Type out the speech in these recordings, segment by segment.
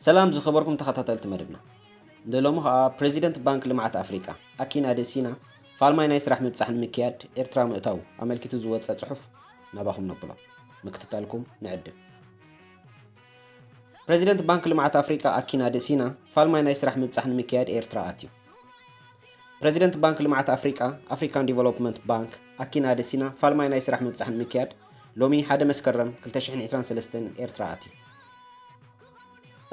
ሰላም ዝኸበርኩም ተኸታተልቲ መደብና። ንሎሚ ኸኣ ፕሬዚደንት ባንክ ልምዓት ኣፍሪቃ ኣኪን ኣደሲና ፋልማይ ናይ ስራሕ ምብጻሕ ንምክያድ ኤርትራ ምእታዉ ኣመልኪቱ ዝወጸ ጽሑፍ ናባኹም ነብሎ። ምክትታልኩም ንዕድም። ፕሬዚደንት ባንክ ልምዓት ኣፍሪቃ ኣኪን ኣደሲና ፋልማይ ናይ ስራሕ ምብጻሕ ንምክያድ ኤርትራ ኣትዩ። ፕሬዚደንት ባንክ ልምዓት ኣፍሪቃ ኣፍሪካን ዲቨሎፕመንት ባንክ ኣኪን ኣደሲና ፋልማይ ናይ ስራሕ ምብጻሕ ንምክያድ ሎሚ ሓደ መስከረም ክልተ ሽሕን ዕስራን ሰለስተን ኤርትራ ኣትዩ።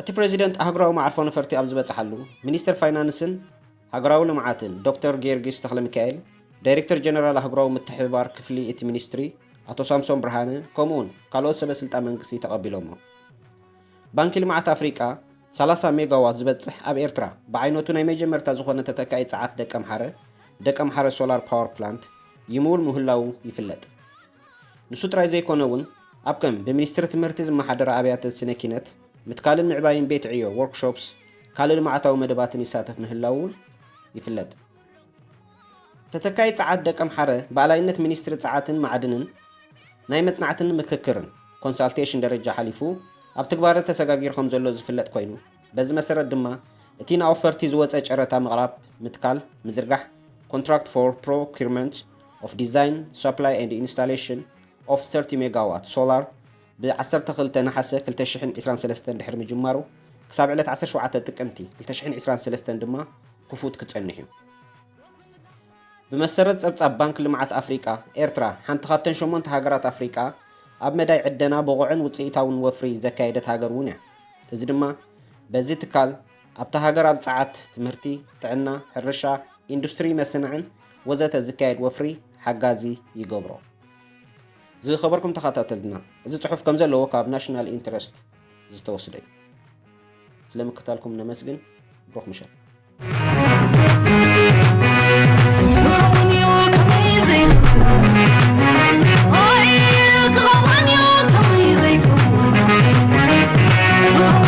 እቲ ፕሬዚደንት ኣህጉራዊ መዓርፎ ነፈርቲ ኣብ ዝበጽሓሉ፣ ሚኒስትር ፋይናንስን ሃገራዊ ልምዓትን ዶክተር ጊዮርጊስ ተኽለሚካኤል፣ ዳይሬክተር ጀነራል ኣህጉራዊ ምትሕብባር ክፍሊ እቲ ሚኒስትሪ ኣቶ ሳምሶን ብርሃነ፣ ከምኡውን ካልኦት ሰበ ስልጣን መንግስቲ ተቐቢሎሞ። ባንኪ ልምዓት ኣፍሪቃ ሰላሳ ሜጋዋት ዝበጽሕ ኣብ ኤርትራ ብዓይነቱ ናይ መጀመርታ ዝኾነ ተተካኢ ጸዓት ደቀ ኣምሓረ፣ ደቀ ኣምሓረ ሶላር ፓወር ፕላንት፣ ይምውል ምህላዉ ይፍለጥ። ንሱ ጥራይ ዘይኮነ እውን፣ ኣብ ከም ብሚኒስትሪ ትምህርቲ ዝመሓደራ ኣብያተ ስነ ኪነት፣ ምትካልን ምዕባይን ቤት ዕዮ፣ ዎርክሾፕስ፣ ካልእ ልምዓታዊ መደባትን ይሳተፍ ምህላዉ እውን ይፍለጥ። ተተካኢ ጸዓት ደቀ ኣምሓረ ብኣላይነት ሚኒስትሪ ጸዓትን ማዕድንን ናይ መጽናዕትን ምክክርን ኮንሳልቴሽን ደረጃ ሓሊፉ ኣብ ትግባረ ተሰጋጊሩ ከም ዘሎ ዝፍለጥ ኮይኑ፣ በዚ መሰረት ድማ እቲ ንኣውፈርቲ ዝወጸ ጨረታ ምቕራብ፣ ምትካል፣ ምዝርጋሕ፣ contract for procurement of design, supply and installation of thirty megawatt solar ብ ዓሰርተ ክልተ ነሓሰ ክልተ ሽሕን ዕስራን ሰለስተን ድሕሪ ምጅማሩ፣ ክሳብ ዕለት ዓሰርተ ሸውዓተ ጥቅምቲ ክልተ ሽሕን ዕስራን ሰለስተን ድማ ክፉት ክጸንሕ እዩ። ብመሰረት ጸብጻብ ባንክ ልምዓት ኣፍሪቃ፣ ኤርትራ ሓንቲ ካብተን ሸሞንተ ሃገራት ኣፍሪቃ ኣብ መዳይ ዕደና ብቑዕን ውጽኢታውን ወፍሪ ዘካየደት ሃገር እውን እያ። እዚ ድማ በዚ ትካል ኣብታ ሃገር ኣብ ጸዓት፣ ትምህርቲ፣ ጥዕና፣ ሕርሻ፣ ኢንዱስትሪ መስንዕን ወዘተ ዝካየድ ወፍሪ ሓጋዚ ይገብሮ። ዝኸበርኩም ተኸታተልና፣ እዚ ጽሑፍ ከም ዘለዎ ካብ ናሽናል ኢንትረስት ዝተወስደ እዩ። ስለ ምክታልኩም ነመስግን። ብሩኽ ምሸት።